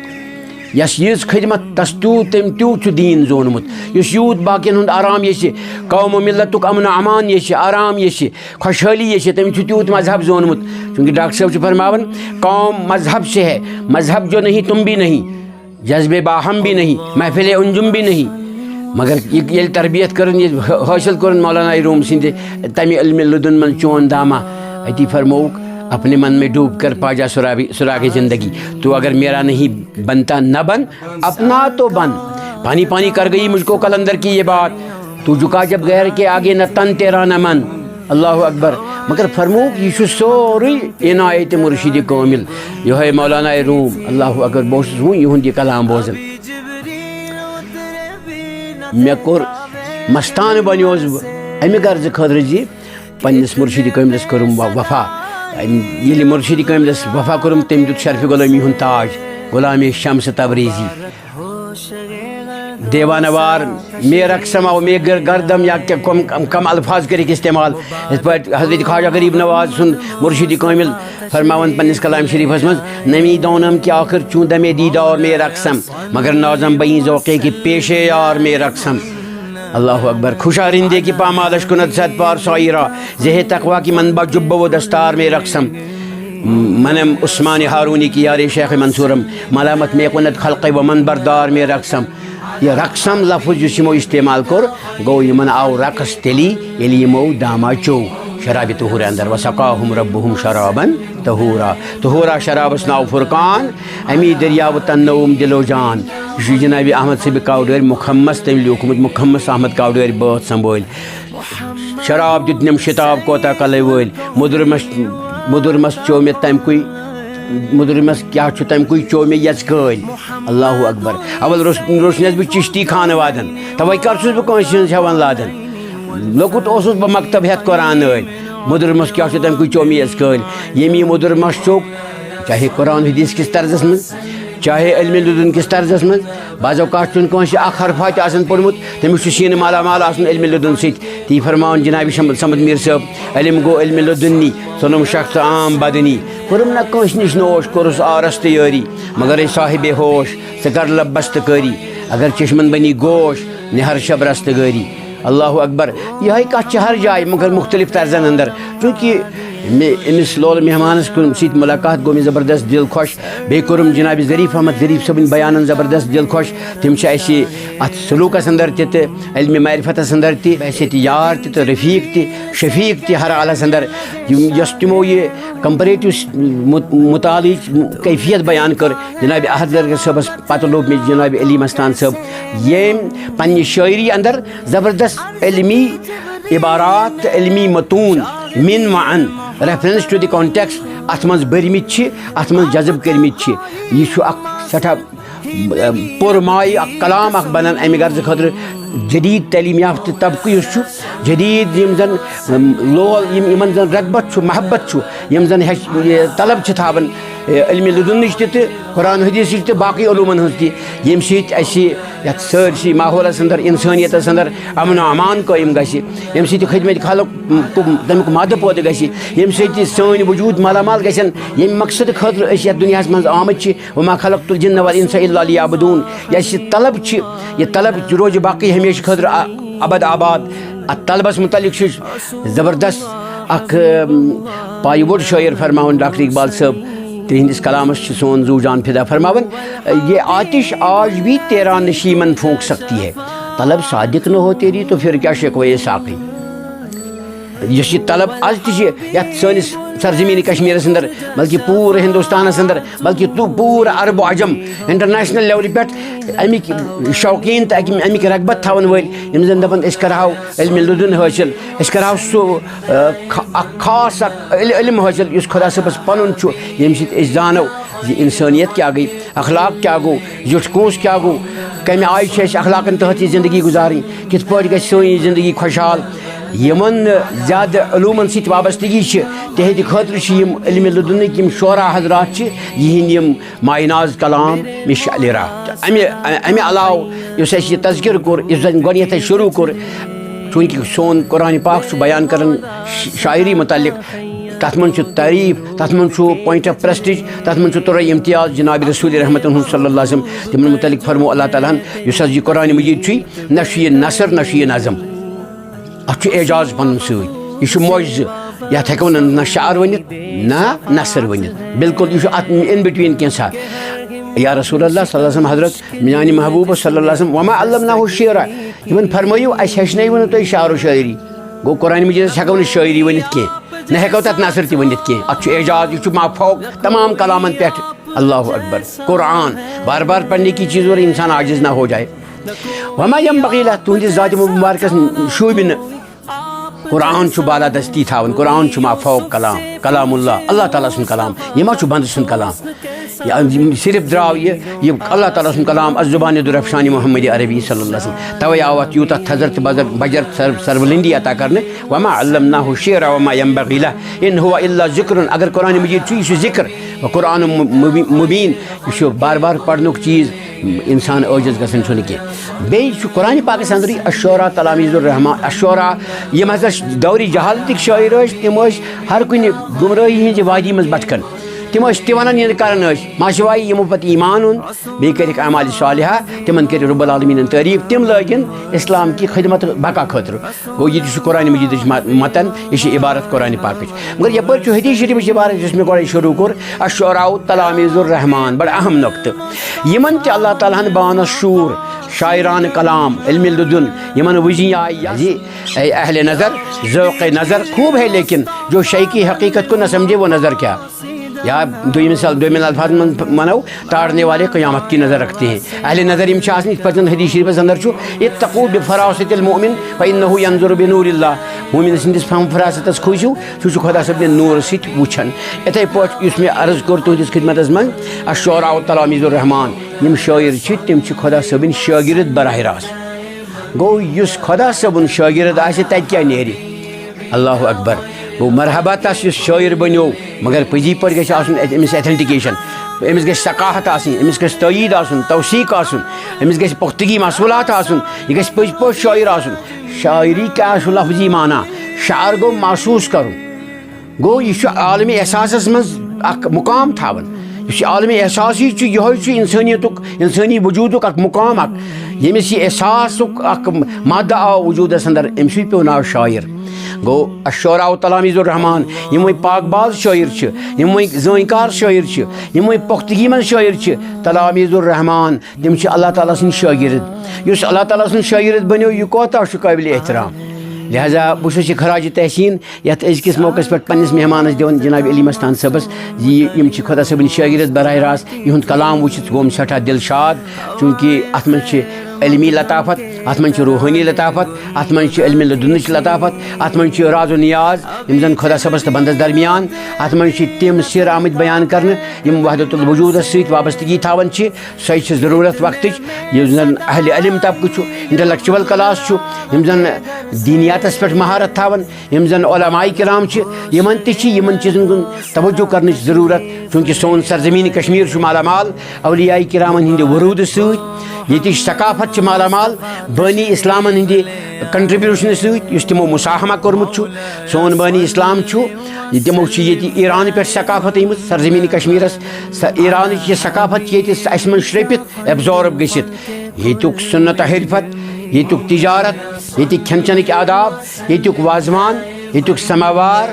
یس ییٖژ خدمت، تس تیوٗت، تٔمۍ تیوٗت چھُ دیٖن زونمُت۔ یُس یوٗت باقین ہُنٛد آرام یژھِ، قوم و ملتُک امن و امان یژھِ، آرام یژھِ، خۄشحٲلی یژھِ، تٔمۍ چھُ تیوٗت مذہب زونمُت۔ چونکہ ڈاکٹر صٲب چھُ فرماوان، "قوم مذہب سے ہے، مذہب جو نہیں تم بھی نہیں، جذبے باہم بھی نہیں، محفل انجم بھی نہیں۔" مگر یہِ ییٚلہِ تربیت کٔرٕن، ییٚلہِ حٲ-، حٲصِل کٔرٕن مولانا روم سٕنٛدِ تَمہِ علمِ لدن منٛز چون دامہ، اتی فرمووُکھ، "اپنے من میں ڈوب کر پا جا سراغِ، سراغِ زندگی۔" تو اگر میرا نہیں بنتا نہ بن، اپنا تو بن۔ پانی پانی کر گئی مجھ کو قلندر کی یہ بات، تو جھکا جب غیر کے آگے نہ تن تیرا نہ من۔ اللہ اکبر۔ مگر فرمووُکھ، یہِ چھُ سورُے عنایت مرشد کامل، یِہوٚے مولانا روم۔ اللہ اکبر۔ بہٕ اوسُس وُنہِ یِہُنٛد یہِ کلام بوزان۔ مےٚ کوٚر مستانہٕ بنیوس بہٕ اَمہِ غرضہٕ خٲطرٕ زِ پننِس مرشد کٲملس کٔرٕم و-، وفا۔ ییٚلہِ مرشد کٲملس وفا کوٚرُم، تٔمۍ دیُت شرفِ غلٲمی ہُنٛد تاج غلام شمس تبریزی۔ دیوانہ وار، مے رقصم او مے گر-، گردم یا کیا کم، کم، کم الفاظ کٔرِکھ استعمال۔ یِتھ پٲٹھۍ حضرت خواجہ غریب نواز سُنٛد مرشد کٲمل فرماوان پننِس کلام شریفس منٛز، "نمی دونم کہ آخر چون دمے دیدار مے رقصم، مگر نازم بئی ذوقے کہ پیشے یار مے رقصم۔" اللہ اکبر۔ خوشا رندے کی پامالش کند صد پار سائی را، زہ تقوا کی منبع جبہ و دستار مے رقصم۔ منم عثمان ہارونی کی یار شیخ منصورم، ملامت مے کند خلق و من بردار مے رقصم۔ یہ رقصم لفظ یُس یِمو استعمال کوٚر، گوٚو یِمن آو رقص تیٚلی ییٚلہِ یِمو داما چوٚو شرابِ طہور اندر، "وسقاہم ربہم شرابا طہورا۔" طہورا شرابس ناو فرقان، امی دریاو تننوم دل و جان۔ یہِ چھُ جناب احمد صٲب کاوڈٲرۍ مخمس، تٔمۍ لیوٗکھمُت مخمس احمد کاوڈٲرۍ بٲتھ سنبھٲلۍ۔ شراب دیُتنم شتاب کوتاہ کلے وٲلۍ، مُدُر مس، مُدُر مس چوٚو مےٚ تمہِ کُے، مُدُر مس کیٛاہ چھُ تمہِ کُے چوٚو مےٚ یژ کٲلۍ۔ اللہ اکبر۔ اول روٚس-، روٚسنس بہٕ چشتی خانہٕ وادن، توے کر چھُس بہٕ کٲنٛسہِ ہٕنٛز ہٮ۪وان لادن۔ لۄکُٹ اوسُس بہٕ مکتب ہٮ۪تھ قرآن ٲلۍ، مُدُر مس کیٛاہ چھُ تمہِ کُے چوٚو مےٚ یژ کٲلۍ۔ ییٚمۍ یہِ مُدُر مس چوٚو، چاہے قرآن حدیث کِس طرزس منٛز، چاہے علمِ لدن کِس طرزس منٛز، بعض اوقات چھُنہٕ کٲنٛسہِ اکھ حرفا تہِ آسان پوٚرمُت، تٔمِس چھُ سیٖنہٕ مالا مال آسان علمِ لدن سۭتۍ۔ تی فرماوان جناب شمس صمد میر صٲب، "علم گو علمِ لدنی، ژھُنُم شخص عام بدنی۔ کوٚرُم نہ کٲنٛسہِ نِش نوش، کوٚرُس آرس تہٕ یٲری، مگر اے صاحبِ ہوش، ژٕ کر لب بستہٕ کٲری، اگر چشمن بنی گوش، نہر شب رستہٕ گٲری۔" اللہ اکبر۔ یہے کتھ چھِ ہر جایہِ مگر مختلف طرزن اندر۔ چونکہ مےٚ، أمِس لول مہمانس کُن سۭتۍ ملاقات گوٚو مےٚ زبردست دل خۄش۔ بیٚیہِ کوٚرُم جناب ظریف احمد ظریف صٲبٕنۍ بیانن زبردست دل خۄش۔ تِم چھِ اَسہِ اتھ سلوکس اندر تہِ تہٕ علمِ معرفتس اندر تہِ، بحیثیت یار تہِ تہٕ رفیق تہِ، شفیق تہِ ہر حالس اندر۔ یِم، یۄس تِمو یہِ comparative مُ-، مطالعٕچ کیفیت بیان کٔر جناب احد زرگر صٲبس، پتہٕ لوٚب مےٚ جناب علی مستان صٲب، ییٚمۍ پننہِ شٲعری اندر زبردست علمی عبارات تہٕ علمی متون، من و عن، reference to the context، اتھ منٛز بٔرمٕتۍ چھِ، اتھ منٛز جذب کٔرمٕتۍ چھِ۔ یہِ چھُ اکھ سٮ۪ٹھاہ، ام، پُر مایہِ اکھ کلام اکھ بنان۔ امہِ غرضہٕ خٲطرٕ جدید تعلیم یافتہٕ طبقہٕ یُس چھُ، جدید یِم زن، ام، لول، یِم، یِمن زن رغبت چھُ، محبت چھُ، یِم زن ہیٚچھ-، یہِ طلب چھِ تھاوان، علمِ لدنٕچ تہِ تہٕ قرآن حدیثٕچ تہٕ باقٕے علومن ہٕنٛز تہِ، ییٚمہِ سۭتۍ اَسہِ یَتھ سٲرسٕے ماحولس اندر، انسٲنیتس اندر امن و امان قٲیِم گژھِ، ییٚمہِ سۭتۍ خدمت خلق تمیُک مادٕ پٲدٕ گژھِ، ییٚمہِ سۭتۍ سٲنۍ وجوٗد مالا مال گژھن، ییٚمہِ مقصدٕ خٲطرٕ أسۍ یَتھ دُنیاہس منٛز آمٕتۍ چھِ، وما خلقت الجن والانس الا لیعبدون۔ یۄس یہِ طلب چھِ، یہِ طلب روزِ باقٕے ہمیشہٕ خٲطرٕ آ-، ابد آباد۔ اتھ طلبس متعلق چھُ زبردست اکھ، ام، پایہِ وُڈ شٲعر فرماوان ڈاکٹر اقبال صٲب، تِہنٛدِس کلامس چھُ سون زُو جان فدا فرماوان، "یہ آتش آج بھی تیرا نشیمن پھونک سکتی ہے، طلب صادق نہ ہو تیری تو پھر کیا شکوہ ساقی۔" یُس یہِ طلب از تہِ چھِ یتھ سٲنِس سرزمین کشمیرس اندر، بلکہ پوٗرٕ ہندوستانس اندر، بلکہ تو-، پوٗرٕ عرب و عجم، انٹرنیشنل لیولہِ پٮ۪ٹھ امِکۍ شوقیٖن تہٕ اَکہِ، امِکۍ رغبت تھاون وٲلۍ، یِم زن دپان، "أسۍ کرہاو علمِ لدن حٲصِل، أسۍ کرہاو سُہ، آ، خ-، اکھ خاص اکھ عل-، علم حٲصِل یُس خدا صٲبس پنُن چھُ، ییٚمہِ سۭتۍ أسۍ زانو زِ انسٲنیت کیٛاہ گٔے، اخلاق کیٛاہ گوٚو، زیُٹھ کونٛس کیٛاہ گوٚو، کمہِ آیہِ چھِ اَسہِ اخلاقن تحت یہِ زندگی گُزارٕنۍ، کِتھ پٲٹھۍ گژھِ سٲنۍ یہِ زندگی خۄشحال۔" یِمن نہٕ زیادٕ علومن سۭتۍ وابستگی چھِ، تِہنٛدِ خٲطرٕ چھِ یِم علمِ لدنٕکۍ یِم شعرا حضرات چھِ، یِہنٛدۍ یِم مایناز کلام مشعل راہ۔ تہٕ امہِ، امہِ علاوٕ یُس اسہِ یہِ تذکرٕ کوٚر، یُس زن گۄڈنیتھ اسہِ شروع کوٚر، چونکہ سون قرآن پاک چھُ بیان کران ش-، شاعری متعلق، تَتھ منٛز چھُ تعریٖف، تَتھ منٛز چھُ point of prestige، تَتھ منٛز چھُ تُرے امتیاز جناب رسول رحمتن ہُنٛد صلی اللہ علیہ وسلم۔ تِمن متعلق فرمو اللہ تعالیٰ ہن، یُس حظ یہِ قرآن مجیٖد چھُے، نہ چھُ یہِ نثر، نہ چھُ یہِ نظم، اَتھ چھُ اعجاز پنُن سۭتۍ، یہِ چھُ معجزٕ، یَتھ ہٮ۪کو نہٕ نہ شعر ؤنِتھ، نہ نثر ؤنِتھ، بالکل یہِ چھُ اَتھ in between کینٛژھا۔ یا رسول اللہ صلی اللہ علیہ وسلم، حضرت میانہِ محبوبہ صلی اللہ علیہ وسلم، وما علمناہ الشعر، یِمن فرمٲیِو، اَسہِ ہیٚچھنٲیوٕ نہٕ تُہۍ شعر و شٲعری۔ گوٚو، قرآن مجیٖدس ہٮ۪کو نہٕ شٲعری ؤنِتھ کینٛہہ، نہ ہٮ۪کو تَتھ نثر تہِ ؤنِتھ کینٛہہ۔ اَتھ چھُ اعجاز، یہِ چھُ ما فوق تمام کلامن پٮ۪ٹھ۔ اللہ اکبر۔ قرآن بار بار پڑھنے کی چیز اور انسان عاجز نہ ہو جائے۔ وما ينبغي له، تُہنٛدِس ذاتِ مبارکس شوٗبہِ نہٕ۔ قرآن چھُ بالادستی تھاوان، قرآن چھُ ما فوق کلام، کلام اللہ، اللہ تعالیٰ سُنٛد کلام، یہِ ما چھُ بندٕ سُنٛد کلام؟ یا یِم صرف درٛاو یہِ، یہِ اللہ تعالیٰ سُنٛد کلام، الزبان درفشان محمد عربی صلی اللہ علیہ وسلم۔ توے آو اَتھ یوٗتاہ تھزر تہٕ بزر، بجر سر، سربلندی عطا کرنہٕ۔ وما علمناه الشعر وما ينبغي له، ان هو الا ذکر۔ اگر قرآن مجیٖد چھُ، یہِ چھُ ذکر، و قرآن مبی-، مبین، یہِ چھُ بار بار پرنُک چیٖز، انسان عٲجز گژھان چھُنہٕ کینٛہہ۔ بیٚیہِ چھُ قرآن پاکس اندرٕے الشعراء تلاميذ الرحمن، الشعراء، یِم ہسا دورِ جہالتٕکۍ شٲعر ٲسۍ، تِم ٲسۍ ہر کُنہِ گمرٲہی ہٕنٛزِ وادی منٛز بھٹکان۔ تِم ٲسۍ تہِ ونان، یہِ نہٕ کران ٲسۍ، ما سوائے یِمو پتہٕ ایمان اوٚن، بیٚیہِ کٔرِکھ اعمال صالحہ، تِمن کٔرۍ رب العالمیٖنن تعریٖف، تِم لٲگِن اسلام کہِ خدمت بقا خٲطرٕ۔ گوٚو، یہِ تہِ چھُ قرآن مجیٖدٕچ مت-، متن، یہِ چھِ عبارت قرآن پاکٕچ۔ مگر یپٲرۍ چھُ حدیث شریٖفٕچ عبارت، یُس مےٚ گۄڈَے شروٗع کوٚر، الشعراء تلاميذ الرحمن، بڑٕ اہم نۄقطہٕ۔ یِمن تہِ اللہ تعالیٰ ہن بانس شوٗر، شاعرانہٕ کلام، علمِ لدن، یِمن وٕزی آیہِ زِ اے اہل نظر، ذوق نظر خوب ہے، لیکن جو شے کی حقیقت کو نہ سمجھے وہ نظر کیا؟ یا دوٚیمِس ال-، دوٚیمٮ۪ن الفاظن منٛز ونو، تاڑنے والے قیامت کی نظر رکھتے ہیں۔ اہل نظر یِم چھِ آسان، یِتھ پٲٹھۍ زن حدیث شریٖفس اندر چھُ، اتقوا بفراست المؤمن فانه ينظر بنور الله۔ مومن سٕنٛدِس فہم فراستس کھوٗژِو، سُہ چھُ خۄدا صٲبنہِ نوٗرٕ سۭتۍ وٕچھان۔ یِتھے پٲٹھۍ یُس مےٚ عرض کوٚر تُہنٛدِس خدمتس منٛز، الشعراء تلاميذ الرحمن، یِم شٲعر چھِ، تِم چھِ خۄدا صٲبٕنۍ شٲگرد براہ راست۔ گوٚو، یُس خۄدا صٲبُن شٲگرد آسہِ، تتہِ کیٛاہ نیرِ؟ اللہ اکبر۔ گوٚو، مرحبا تس یُس شٲعر بنیو، مگر پٔزی پٲٹھۍ گژھِ آسُن اتھ-، أمِس authentication، أمِس گژھِ ثقافت آسٕنۍ، أمِس گژھِ تٲیید آسُن، توثیق آسُن، أمِس گژھِ پختگی مسئولات آسُن، یہِ گژھِ پٔزۍ پٲٹھۍ شٲعر آسُن۔ شاعری کیٛاہ چھُ لفظی معنی؟ شعر گوٚو محسوٗس کرُن۔ گوٚو، یہِ چھُ عالمِ احساسس منٛز اکھ مقام تھاوان۔ یُس یہِ عالمِ احساسی چھُ، یِہوٚے چھُ انسٲنیتُک، انسٲنی وجوٗدُک اکھ مقام اکھ۔ ییٚمِس یہِ احساسُک اکھ مادٕ آو وجوٗدس اندر، أمۍ سٕے پیوٚو ناو شاعر۔ گوٚو، الشعراء تلاميذ الرحمن، یِموٕے پاک باز شٲعر چھِ، یِموٕے زٲنۍ کار شٲعر چھِ، یِموٕے پختگی منٛز شٲعر چھِ، تلاميذ الرحمن، تِم چھِ اللہ تعالیٰ سٕنٛدۍ شٲگرد۔ یُس اللہ تعالیٰ سُنٛد شٲگرد بنیو، یہِ کوتاہ چھُ قٲبلِ احترام۔ لہذا بہٕ چھُس یہِ خراج تحسین یتھ أزکِس موقعس پٮ۪ٹھ پننِس مہمانس دِوان، جناب علی مستان صٲبس، زِ یہِ، یِم چھِ خۄدا صٲبٕنۍ شٲگرد براہ راست، یِہُنٛد کلام وٕچھِتھ گوٚوُم سٮ۪ٹھاہ دل شاد، چوٗنٛکہِ اتھ منٛز چھِ علمی لطافت، اتھ منٛز چھِ روحٲنی لطافت، اتھ منٛز چھِ علمِ لدُنٕچ لطافت، اتھ منٛز چھِ راز و نیاز، یِم زن خۄدا صٲبس تہٕ بندس درمیان، اتھ منٛز چھِ تِم سِر آمٕتۍ بیان کرنہٕ، یِم وحدت الوجودس سۭتۍ وابستگی تھاوان چھِ۔ سۄے چھِ ضروٗرت وقتٕچ۔ یُس زن اہل علم طبقہٕ چھُ، intellectual class چھُ، یِم زن دینیاتس پٮ۪ٹھ مہارت تھاوان، یِم زن علماء کرام چھِ، یِمن تہِ چھِ یِمن چیٖزن کُن توجہ کرنٕچ ضروٗرت، چوٗنٛکہِ سون سرزمین کشمیر چھُ مالا مال اولیاء کرامن ہٕنٛدِ ورودٕ سۭتۍ۔ ییٚتِچ ثقافت چھِ مالا مال بٲنی اسلامن ہٕنٛدِ contribution سۭتۍ، یُس تِمو مساہمہ کوٚرمُت چھُ۔ سون بٲنی اسلام چھُ، تِمو چھِ ییٚتہِ ایران پٮ۪ٹھ ثقافت أنمٕژ سرزمین کشمیرس۔ س-، ایرانٕچ یہِ ثقافت چھِ ییٚتہِ اسہِ منٛز شرٛپِتھ، absorb گٔژھِتھ۔ ییٚتیُک صنعت حرفت، ییٚتیُک تجارت، ییٚتِکۍ کھٮ۪ن چٮ۪نٕکۍ آداب، ییٚتیُک وازوان، ییٚتیُک سماوار،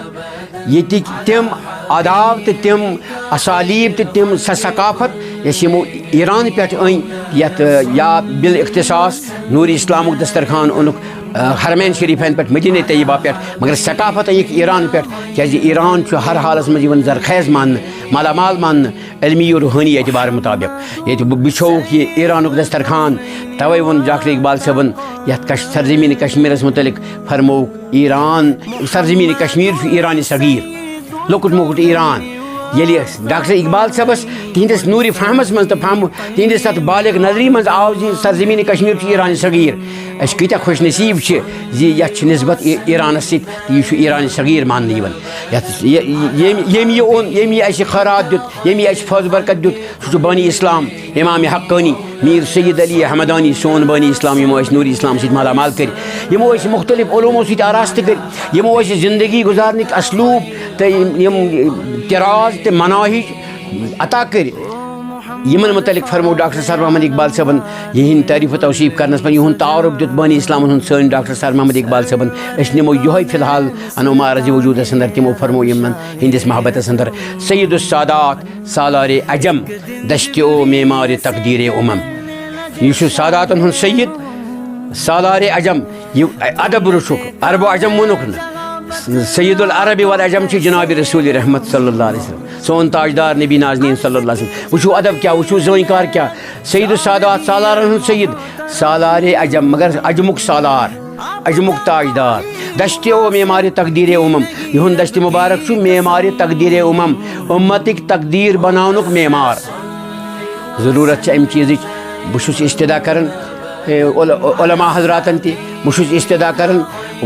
ییٚتِکۍ تِم آداب تہٕ تِم اسالیٖب تہٕ تِم سۄ ثقافت، یۄس یِمو ایران پٮ۪ٹھ أنۍ، یَتھ، یا بالاختصاص نوٗرِ اسلامُک دسترخوان اوٚنُکھ، آ، حرمین شریفین پٮ۪ٹھ، مدینہ طیبہ پٮ۪ٹھ، مگر ثقافت أنِکھ ایران پٮ۪ٹھ، کیازِ ایران چھُ ہر حالس منٛز یِوان زرخیز ماننہٕ، مالا مال ماننہٕ، علمی و روحٲنی اعتبار مطابق۔ ییٚتہِ بہٕ وٕچھوکھ یہِ ایرانُک دسترخوان، توے ووٚن ڈاکٹر اقبال صٲبن یتھ کش-، سرزمین کشمیرس متعلق، فرمووُکھ، ایران، سرزمین کشمیر چھُ ایران صغیر، لۄکُٹ مۄکُٹ ایران۔ ییٚلہِ ڈاکٹر اقبال صٲبس تِہنٛدِس نوٗرِ فہمس منٛز تہٕ فہم، تِہنٛدِس تتھ بالغ نظری منٛز آو زِ سرزمین کشمیر چھُ ایران صغیر، أسۍ کۭتیاہ خۄش نصیب چھِ زِ یتھ چھِ نسبت ای-، ایرانس سۭتۍ، تہٕ یہِ چھُ ایران صغیر ماننہٕ یِوان۔ یتھ، یہِ، ییٚمۍ، ییٚمۍ یہِ اوٚن، ییٚمۍ یہِ اسہِ خٲرات دیُت، ییٚمۍ یہِ اسہِ فٲض برکت دیُت، سُہ چھُ بانی اسلام، امام حقانی، میر سید علی احمدانی، سون بانی اسلام، یِمو اسہِ نوٗرِ اسلام سۭتۍ مالا مال کٔرۍ، یِمو اسہِ مختلف علومو سۭتۍ آراستہٕ کٔرۍ، یِمو اسہِ زندگی گزارنٕکۍ اسلوب، تہٕ یِم یِم طراز تہٕ مناہج عطا کٔرۍ، یِمن متعلق فرمو ڈاکٹر سر محمد اقبال صٲبن یِہنٛدۍ تعریف و توصیف کرنس منٛز، یِہُنٛد تعارف دیُت بٲنی اسلامن ہُنٛد سٲنۍ ڈاکٹر سر محمد اقبال صٲبن۔ أسۍ نِمو یِہوے فی الحال، انو معرض وجودس اندر، تِمو فرمو یِمن ہٕنٛدِس محبتس اندر۔ سید السادات سالار عجم، دشت او معمار تقدیر امم۔ یہِ چھُ ساداتن ہُنٛد سید، سالار عجم۔ یہِ ادب رُشُک، عرب و عجم ووٚنُکھ نہٕ۔ سید العرب والعجم چھُ جناب رسول رحمت صلی اللہ علیہ وسلم، سون تاجدار نبی نازنین صلی اللہ علیہ وسلم۔ وٕچھِو ادب کیٛاہ، وٕچھِو زٲنۍ کار کیٛاہ۔ سید السادات، سالارن ہُنٛد سید، سالار عجم، مگر عجمُک سالار، عجمُک تاجدار۔ دشت او معمار تقدیر امم، یِہُنٛد دشت مبارک چھُ معمار تقدیر امم، امتٕکۍ تقدیر بناونُک معمار۔ ضروٗرت چھِ اَمہِ چیٖزٕچ۔ بہٕ چھُس استدعا کران، اے، عل-، علماء حضراتن تہِ، بہٕ چھُس استدعا کران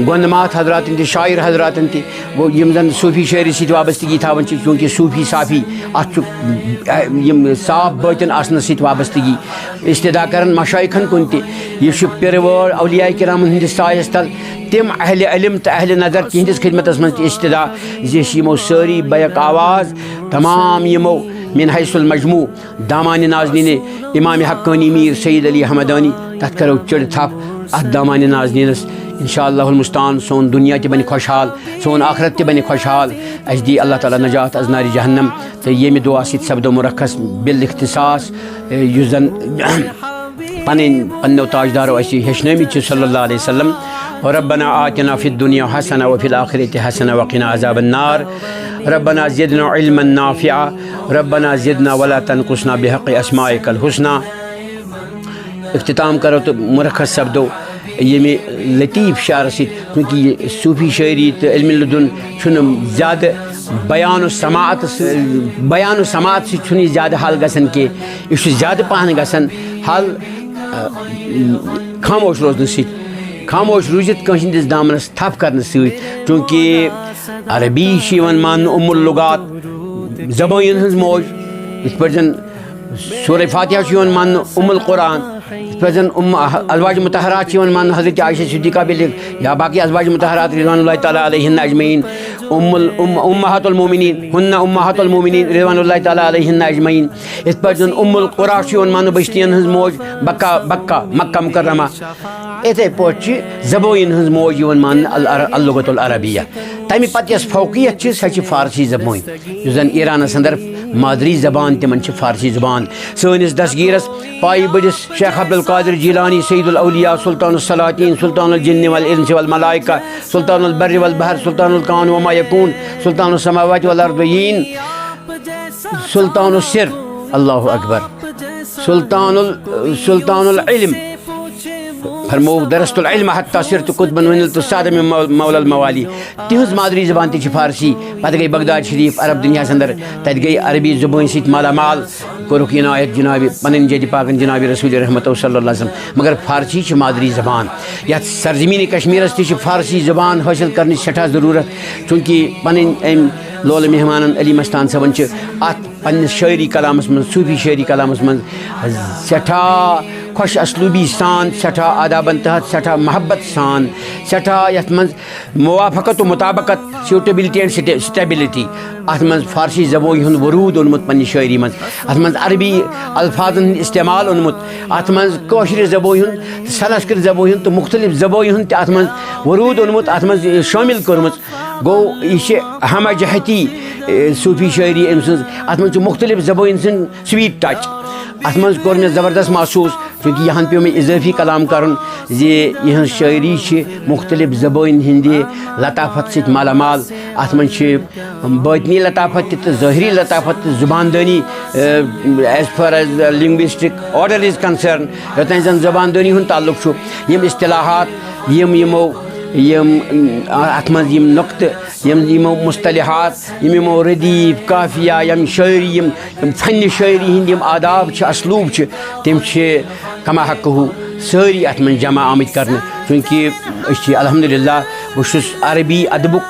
گۄنٛدمات حضراتن تہِ، شاعر حضراتن تہِ۔ گوٚو، یِم زن صوٗفی شٲعری سۭتۍ وابستگی تھاوان چھِ، چوٗنٛکہِ صوٗفی صافی، اتھ چھُ، اے، یِم صاف بٲطن آسنس سۭتۍ وابستگی۔ استدعا کران مشایخن کُن تہِ۔ یہِ چھُ پِرٕ وٲر اولیاء کرامن ہٕنٛدِس سایس تل، تِم اہل علم تہٕ اہل نظر، تِہنٛدِس خدمتس منٛز تہِ استدعا زِ أسۍ یِمو سٲری بیک آواز، تمام یِمو من حیث المجموع، دامان نازنین امام حقانی میر سید علی حمدانی، تتھ کرو چڑ تھپ۔ اتھ دامان نازنینس انشاءاللہ المستعان سون دنیا تہِ بنہِ خوشحال، سون آخرت تہِ بنہِ خوشحال۔ اسہِ دی اللہ تعالیٰ نجات از نار جہنم۔ تہٕ ییٚمہِ دعا سۭتۍ سپدو مرخص بالاختصاص، اے، یُس زن پنٕنۍ، پننیو تاجدارو اسہِ ہیٚچھنٲومٕتۍ چھِ صلی اللہ علیہ وسلم۔ ربنا آتنا فی الدنیا حسنہ وفی الآخرۃ حسنہ وقنا عذاب النار۔ ربنا زدنا علما نافعا۔ ربنا زدنا ولا تنقصنا بحق اسمائک الحسنی۔ اختتام کرو تہٕ مرخص سپدو ییٚمہِ لطیف شعرٕ سۭتۍ، چونکہ یہِ صوٗفی شٲعری تہٕ علم لدن چھُنہٕ زیادٕ بیان و سماعت سۭتۍ، بیان و سماعت سۭتۍ چھُنہٕ یہِ زیادٕ حل گژھان کینٛہہ۔ یہِ چھُ زیادٕ پہن گژھان حل، آ، خاموش روزنہٕ سۭتۍ، خاموش روٗزِتھ کٲنٛسہِ ہٕنٛدِس دامنس تھپھ کرنہٕ سۭتۍ۔ چونکہ عربی چھِ یِوان ماننہٕ ام اللغات، زبٲنۍ ہٕنٛز موج، یِتھ پٲٹھۍ زن سورہ فاتحہ چھُ یِوان ماننہٕ ام القرآن، یِتھ پٲٹھۍ زن ام ازواج مطہرات چھِ یِوان ماننہٕ حضرت عائشہ صدیقہ بلکھ یا باقی ازواج مطہرات رضوان اللہ تعالیٰ علیہن اجمعین، ام ال-، ام-، امہات المومنین، ہن امہات المومنین رضوان اللہ تعالیٰ علیہن اجمعین۔ یِتھ پٲٹھۍ زن ام القریٰ چھُ یِوان ماننہٕ بشتین ہٕنٛز موج، بکہ، بکہ، مکہ مکرمہ۔ یِتھے پٲٹھۍ چھِ زبٲنۍ ہٕنٛز موج یِوان ماننہٕ العر-، اللغت العربیہ۔ تمہِ پتہٕ یۄس فوقیت چھِ، سۄ چھِ فارسی زبٲنۍ، یُس زن ایرانس اندر مادری زبان تِمن چھِ فارسی زبان۔ سٲنِس دستگیرس پایہِ بٔڑِس شیخ عبدالقادر جیلانی، سید الاولیاء، سلطان السلاطین، سلطان الجن والانس والملائکہ، سلطان البر والبحر، سلطان الکون وما یکون، سلطان السماوات والارضین، سلطان السر، اللہ اکبر، سلطان ال-، سلطان العلم، فرمووُکھ، درست العلم حتی صرت قطبا ونلت سعدا من مول-، مولا الموالی۔ تِہنٛز مادری زبان تہِ چھِ فارسی۔ پتہٕ گٔے بغداد شریف، عرب دُنیاہس اندر، تتہِ گٔے عربی زبٲنۍ سۭتۍ مالا مال۔ کوٚرُکھ عنایت جناب پنٕنۍ جدِ پاکن جناب رسول رحمتو صلی اللہ علیہ وسلم۔ مگر فارسی چھِ مادری زبان۔ یتھ سرزمین کشمیرس تہِ چھِ فارسی زبان حٲصِل کرنٕچ سٮ۪ٹھاہ ضروٗرت، چونکہ پنٕنۍ أمۍ لولہٕ مہمانن علی مستان صٲبن چھِ اتھ پننِس شٲعری کلامس منٛز، صوٗفی شٲعری کلامس منٛز سٮ۪ٹھاہ خۄش اسلوٗبی سان، سٮ۪ٹھاہ آدابن تحت، سٮ۪ٹھاہ محبت سان، سٮ۪ٹھاہ یتھ منٛز موافقت و مطابقت، suitability and sta-، stability، اتھ منٛز فارسی زبٲنۍ ہُنٛد وروٗد اوٚنمُت پننہِ شٲعری منٛز، اتھ منٛز عربی الفاظن ہُنٛد استعمال اوٚنمُت، اتھ منٛز کٲشرِ زبٲنۍ ہُنٛد، سنسکرت زبٲنۍ ہُنٛد تہٕ مختلف زبٲنۍ ہُنٛد تہِ اتھ منٛز وروٗد اوٚنمُت، اتھ منٛز شٲمِل کٔرمٕژ۔ گوٚو، یہِ چھِ ہمہ جہتی، اے، صوٗفی شٲعری أمۍ سٕنٛز۔ اتھ منٛز چھُ مختلف زبٲنۍ سُنٛد sweet touch۔ اتھ منٛز کوٚر مےٚ زبردست محسوٗس، چونکہ یہن پیوٚو مےٚ اضٲفی کلام کرُن زِ یِہٕنٛز شٲعری چھِ مختلف زبٲنۍ ہٕنٛدِ لطافت سۭتۍ مالا مال۔ اتھ منٛز چھِ باطنی لطافت تہِ تہٕ ظٲہری لطافت تہٕ زبان دٲنی، A, as far as linguistic order is concerned، یوٚتام زن زبان دٲنی ہُنٛد تعلق چھُ۔ یِم اصطلاحات، یِم، یِمو، یِم، اتھ منٛز یِم نۄقطہٕ، یِم، یِمو مصطلحات، یِم، یِمو ردیف، قافیہ، یِم شٲعری، یِم، یِم فنِ شٲعری ہٕنٛدۍ یِم آداب چھِ، اسلوب چھِ، تِم چھِ کما حقہٕ سٲری اتھ منٛز جمع آمٕتۍ کرنہٕ۔ چونکہ أسۍ چھِ الحمدللہ، بہٕ چھُس عربی ادبُک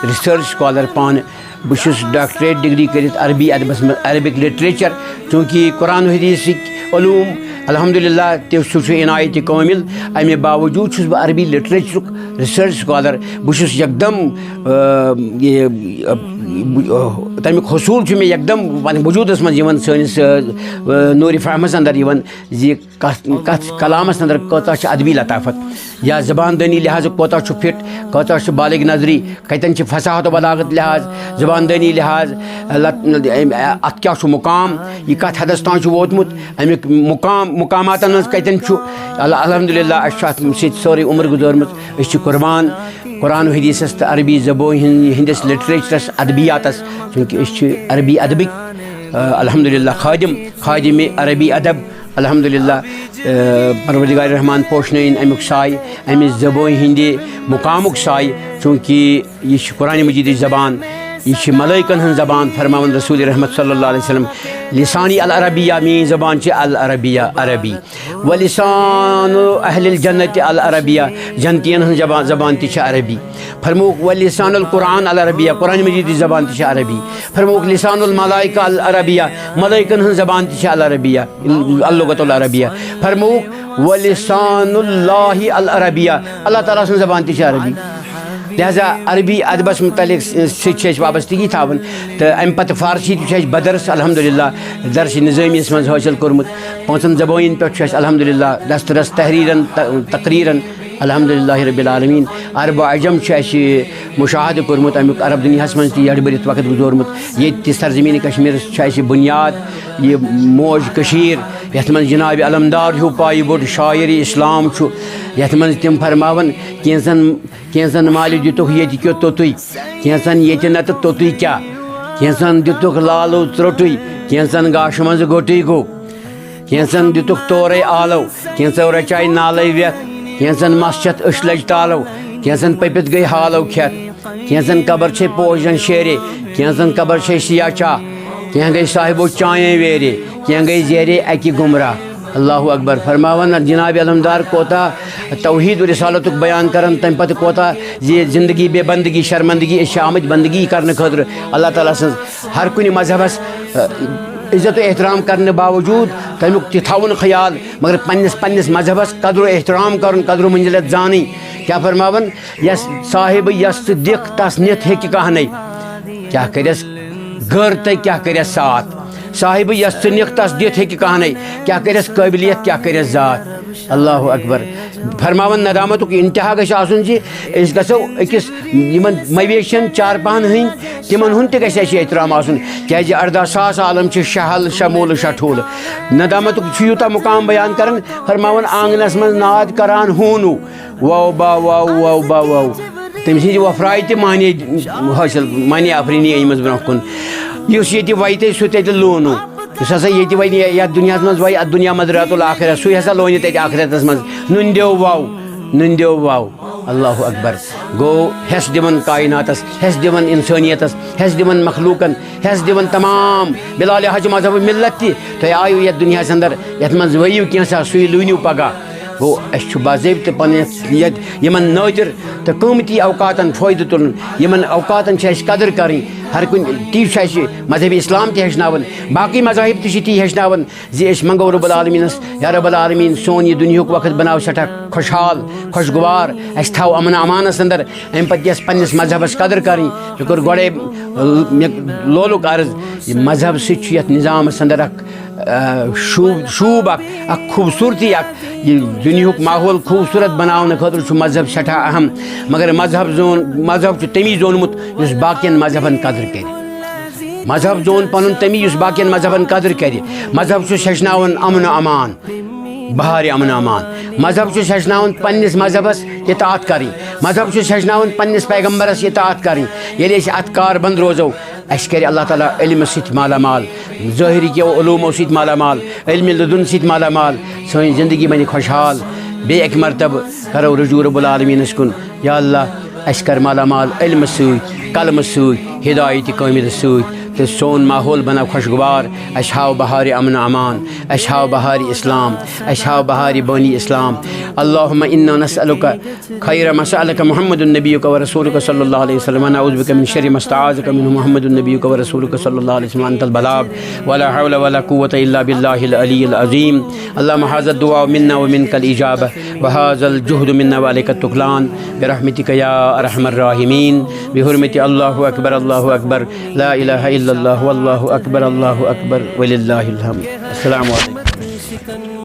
research scholar پانہٕ۔ بہٕ چھُس doctorate degree کٔرِتھ عربی ادبس منٛز، Arabic literature، چونکہ قرآن و حدیثٕکۍ علوم الحمدللہ، تہِ سُہ چھُ عنایت کٲمِل۔ اَمہِ باوجوٗد چھُس بہٕ عربی لِٹریچرُک ریسرچ سکالر۔ بہٕ چھُس یکدم، آ، یہِ، آ، آ، تَمیُک حصوٗل چھُ مےٚ یکدم وۄنۍ وجوٗدَس منٛز یِوان، سٲنِس، آ، آ، نوٗرِ فہمَس اندر یِوان زِ کَتھ، کَتھ کلامَس اندر کۭژاہ چھِ ادبی لطافت، یا زبان دٲنی لحاظہٕ کوتاہ چھُ فٹ، کۭژاہ چھُ بالغ نظری، کَتٮ۪ن چھِ فصاحت و بلاغت لحاظ، زبان دٲنی لحاظ، لت-، اَتھ کیٛاہ چھُ مقام، یہِ کَتھ حدس تام چھُ ووتمُت، اَمیُک مقام، مقاماتَن منٛز کَتٮ۪ن چھُ۔ ال-، الحمدللہ، اَسہِ چھُ اَتھ سۭتۍ سٲرٕے عمر گُزٲرمٕژ۔ أسۍ چھِ قربان قرآن و حدیثس تہٕ عربی زبٲنۍ ہِن-، ہِنٛدِس لِٹریچرس، ادبیاتس، چوٗنٛکہِ أسۍ چھِ عربی ادبٕکۍ، آ، الحمدللہ، خادم، خادم عربی ادب۔ الحمدللہ، آ، پروردگار رحمان پوشنٲیِن اَمیُک سایہِ، اَمہِ زبٲنۍ ہِنٛدِ مقامُک سایہِ، چوٗنٛکہِ یہِ چھِ قرآن مجیدٕچ زبان، یہِ چھِ ملٲیکن ہٕنٛز زبان۔ فرماوان رسول رحمت صلی اللہ علیہ وسلم، لسانی العربیہ، میٛٲنۍ زبان چھِ العربیہ، عربی۔ ولسان اہل الجنت العربیہ، جنتین ہٕنٛز زبان، زبان تہِ چھِ عربی۔ فرمووُکھ، ولسان القرآن العربیہ، قرآن مجیدٕچ زبان تہِ چھِ عربی۔ فرمووُکھ، لسان الملائکہ العربیہ، ملائکن ہٕنٛز زبان تہِ چھِ العربیہ، اللغت العربیہ۔ فرمووُکھ، ولسان اللہ العربیہ، اللہ تعالیٰ سٕنٛز زبان تہِ چھِ عربی۔ لہذا عربی ادبس متعلق سۭتۍ چھِ أسۍ وابستگی تھاوان، تہٕ امہِ پتہٕ فارسی تہِ چھُ اَسہِ بدرس الحمدللہ درس نظٲمیس منٛز حٲصِل کوٚرمُت۔ پانٛژن زبٲنۍ پٮ۪ٹھ چھُ اَسہِ الحمدللہ دسترس تحریرن، ت-، تقریرن، الحمدللہ رب العالمین۔ عرب و عجم چھُ اَسہِ مشاہدٕ کوٚرمُت، اَمیُک عرب دُنیاہَس منٛز تہِ یَڈ بٔرِتھ وقت گُزورمُت۔ ییٚتہِ تہِ سرزمین کشمیرس چھُ اَسہِ بُنیاد، یہِ موج کٔشیٖر، یَتھ منٛز جناب علمدار ہیوٗ پایہِ بوٚڑ شاعر اسلام چھُ، یَتھ منٛز تِم فرماوان، کینٛژن، کینٛژن مالہِ دِتُکھ ییٚتہِ کیُتھ توٚتُے، کینٛژن ییٚتہِ نَتہٕ توٚتُے کیٛاہ، کینٛژن دِتُکھ لالو ژروٚٹُے، کینٛژن گاشہِ منٛز گوٚٹُے گوٚو۔ کینٛژن دِتُکھ تورے آلو، کینٛژو رچایہِ نالے ویتھ، کینٛژن مس چھتھ أچھ لجہِ تالو، کینٛژن پٔپِتھ گٔے حالو کھٮ۪تھ، کینٛژن قبر چھے پوشن شیرے، کینٛژن قبر چھے سیاہ چاہ، کینٛہہ گٔے صاحبو چانے ویرے، کینٛہہ گٔے زیرے اکہِ گمراہ۔ اللہ اکبر۔ فرماوان جناب علمدار کوتاہ توحید و رسالتُک بیان کرن، تمہِ پتہٕ کوتاہ زِ زندگی بے بندگی، شرمندگی، أسۍ چھِ آمٕتۍ بندگی کرنہٕ خٲطرٕ اللہ تعالیٰ سٕنٛز۔ ہر کُنہِ مذہبس، آ، عزت و احترام کرنہٕ باوجود تمیُک تہِ تھاوُن خیال، مگر پننِس، پننِس مذہبس قدر و احترام کرُن، قدر و منزلت زانٕنۍ۔ کیٛاہ فرماوان؟ یس صاحب یس ژٕ دِکھ، تس نِتھ ہیٚکہِ کانٛہہ نے۔ کیٛاہ کٔرِس غٲر تہٕ کیٛاہ کٔرِس ساتھ؟ صاحب یس ژٕ نِکھ، تس دِتھ ہیٚکہِ کانٛہہ نے۔ کیٛاہ کٔرِس قٲبلیت، کیٛاہ کٔرِس ذات؟ اللہ اکبر۔ فرماوان ندامتُک انتہا گژھِ آسُن زِ أسۍ گژھو أکِس یِمن مویشین چارپاہن ہٕنٛدۍ، تِمن ہُنٛد تہِ گژھِ اَسہِ احترام آسُن، کیٛازِ ارداہ ساس عالم چھِ شہل، شمول، شٹھول۔ ندامتُک چھُ یوٗتاہ مقام بیان کران، فرماوان آنگنس منٛز ناد کران ہوٗنو، واو با واو، واو با واو۔ تٔمۍ سٕنٛزِ وۄپھراے تہِ معنی حٲصِل، معنی آفریٖنی أنۍ مٕژ برٛونٛہہ کُن۔ یُس ییٚتہِ وَیہِ تہِ، سُہ تہِ لونو۔ یُس ہسا ییٚتہِ وَنہِ یَتھ دُنیاہَس منٛز وَیہِ، اَتھ دُنیا مَدرَاتُل آخرہ، سُے ہسا لونہِ تَتہِ آخرتَس منٛز۔ نُنٛدیو واو، نُنٛدیو واو۔ اللہ اکبر۔ گوٚو حصہٕ دِوان کائناتَس، حصہٕ دِوان اِنسٲنیتَس، حصہٕ دِوان مخلوٗقَن، حصہٕ دِوان تمام بلا لحاظ مذہب و ملت تہِ۔ تُہۍ آیِو یَتھ دُنیاہَس اندر، یَتھ منٛز وٲیِو کینٛژھا، سُے لوٗنِو پگاہ۔ گوٚو، اَسہِ چھُ باضٲبطہٕ پنٕنۍ یَتھ، یِمن نٲدِر تہٕ قۭمتی اوقاتن فٲیدٕ تُلُن۔ یِمن اوقاتن چھِ اَسہِ قدٕر کَرٕنۍ۔ ہر کُنہِ تی چھُ اَسہِ مذہبِ اسلام تہِ ہیٚچھناوان، باقٕے مذاہب تہِ چھِ تی ہیٚچھناوان زِ أسۍ منٛگو رب العالمیٖنس، یا رب العالمیٖن، سون یہِ دُنیاہُک وقت بناو سٮ۪ٹھاہ خۄشحال، خۄشگوار، اَسہِ تھاو امن امانس اندر۔ اَمہِ پتہٕ یۄس پننِس مذہبس قدٕر کَرٕنۍ، مےٚ کوٚر گۄڈے، مےٚ لولُک عرض، یہِ مذہب سۭتۍ چھُ یَتھ نظامس اندر اکھ آ، شوٗب، شوٗب اکھ، اکھ خوٗبصوٗرتی اکھ۔ یہِ دُنیاہُک ماحول خوٗبصوٗرت بناونہٕ خٲطرٕ چھُ مذہب سٮ۪ٹھاہ اہم۔ مگر مذہب زون، مذہب چھُ تٔمی زونمُت یُس باقین مذہبن قدٕر کرِ۔ مذہب زون پنُن تٔمی یُس باقین مذہبن قدٕر کرِ۔ مذہب چھُ ہیٚچھناوان امن و امان، بہارِ امن و امان۔ مذہب چھُ ہیٚچھناوان پننِس مذہبس اطاعت کرٕنۍ۔ مذہب چھُ ہیٚچھناوان پننِس پیغمبرس اطاعت کرٕنۍ۔ ییٚلہِ أسۍ اتھ کاربند روزو، اَسہِ کَرِ اللہ تعالیٰ علمہٕ سۭتۍ مالا مال، ظٲہری کیو علومو سۭتۍ مالا مال، علمِ لدُن سۭتۍ مالا مال، سٲنۍ زندگی بَنہِ خۄشحال۔ بیٚیہِ اَکہِ مرتبہٕ کَرو رجوع رب العالمیٖنَس کُن، یا اللہ، اَسہِ کَر مالا مال علمہٕ سۭتۍ، قلمہٕ سۭتۍ، ہدایت کٲملہٕ سۭتۍ۔ تہٕ سون ماحول بناو خوشگوار۔ اَسہِ ہاو بہارِ امن و امان، اَسہِ ہاو بہارِ اسلام، اَسہِ ہاو بہارِ بٲنی اسلام۔ اللهم انا نسألك خير ما سألك محمد نبيك ورسولك صلى الله عليه وسلم، ونعوذ بك من شر ما استعاذك منه محمد نبيك ورسولك صلى الله عليه وسلم، أنت البلاغ، ولا حول ولا قوة إلا بالله العلي العظيم۔ اللهم هذا الدعاء منا ومنك الإجابة، وهذا الجهد منا وعليك التكلان، برحمتك يا أرحم الراحمين، بحرمة الله أكبر، الله أكبر، لا إله إلا الله، والله أكبر، الله أكبر، ولله الحمد۔ السلام عليكم۔